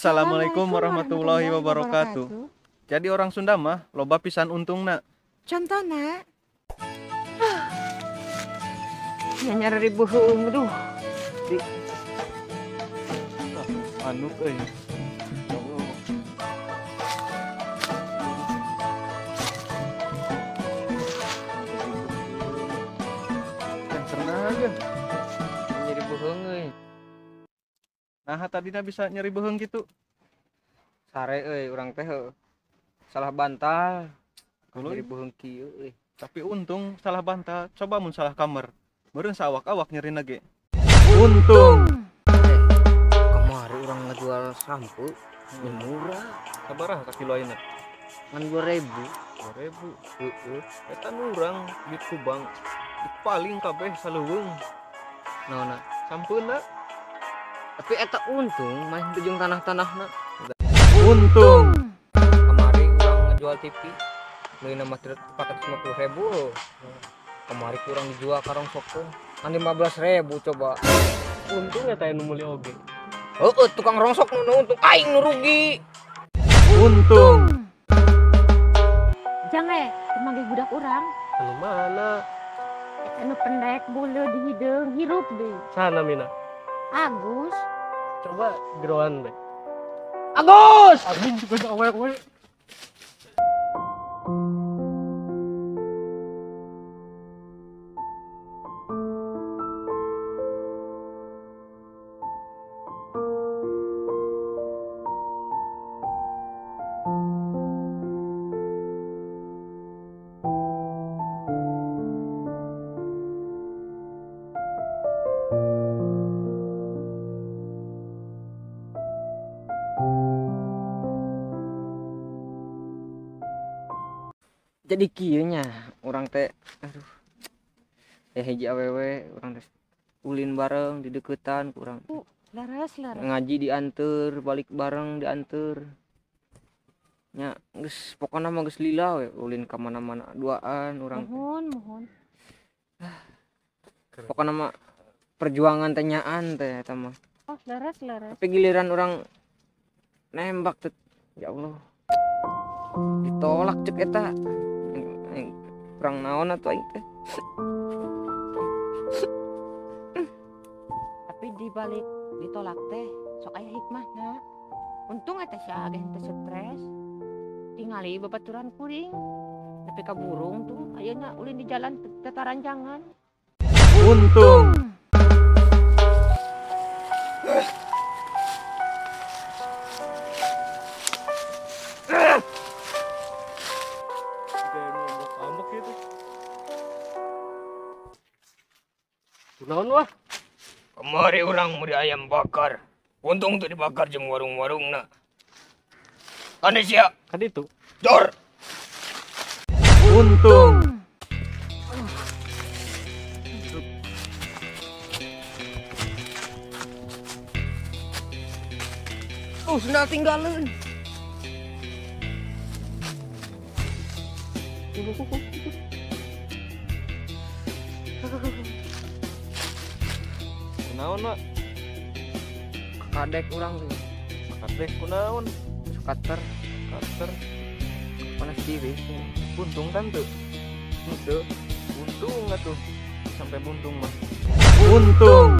Assalamualaikum warahmatullahi wabarakatuh. Jadi orang Sunda mah loba pisan untungna. Contohna ya nyari beuheung duh. Anu euy. Nyeri beuheung euy. Nah, tadina bisa nyeri beuheung gitu. Sare euy urang teh salah bantal. Nyeri beuheung kieu euy. Tapi untung salah bantal, coba mun salah kamar. Meureun saawak-awak nyerina ge. Untung. Kemari urang ngajual sampo murah. Sabaraha ka kilo ayeuna? Ngan 2000. 2000. Heeh. Eta nu urang duit ku bank. Paling kabeh saleuweung. Naonna? Sampeuna. Tapi eta untung main tujung tanah-tanahna. Untung. Kemari urang ngejual TV meulina mah 450.000. Kemari kurang dijual ka rongsokeun ngan 15.000 coba. Untung eta nu meuli oge. Heeh, tukang rongsok nu untung aing nu rugi. Untung. Jang temanggih budak urang. Anu mana? Anu pendek bulu di hideung hirup deui. Saha namina? Agus. Coba geroan bae. Agus. Amin juga awewe. Jadi kieu nya urang teh aduh teh hiji awewe urang teh ulin bareng di deukeutan ku urang. Leres leres. Ngaji dianteur, balik bareng dianteur. Nya geus pokona mah geus lila we ulin ka mana-mana duaan urang. Muhun muhun. Pokona mah perjuangan teh nyaan teh eta mah. Oh, leres leres. Tapi giliran urang nembak teh ya Allah. Ditolak cek eta. Kurang naon atuh aing teh. Tapi dibalik ditolak teh sok aya hikmahna. Untung eta sia ge henteu stres. Tingali babaturan kuring. Nepi ka burung tuh ayeuna ulin di jalan tetaranjangan. Untung. Kunaon wah? Kemari urang meuli ayam bakar. Untung teu dibakar jeung warung-warungna. Ane sia. Kan itu. Dor. Untung. Oh, sendal tinggalin. Kunaon, Mak? Kadek urang tuh. Kadek kunaon? Cutter. Cutter. Panas diri. Buntung kan tuh? Henteu. Buntung atuh. Sampai buntung mah. Untung.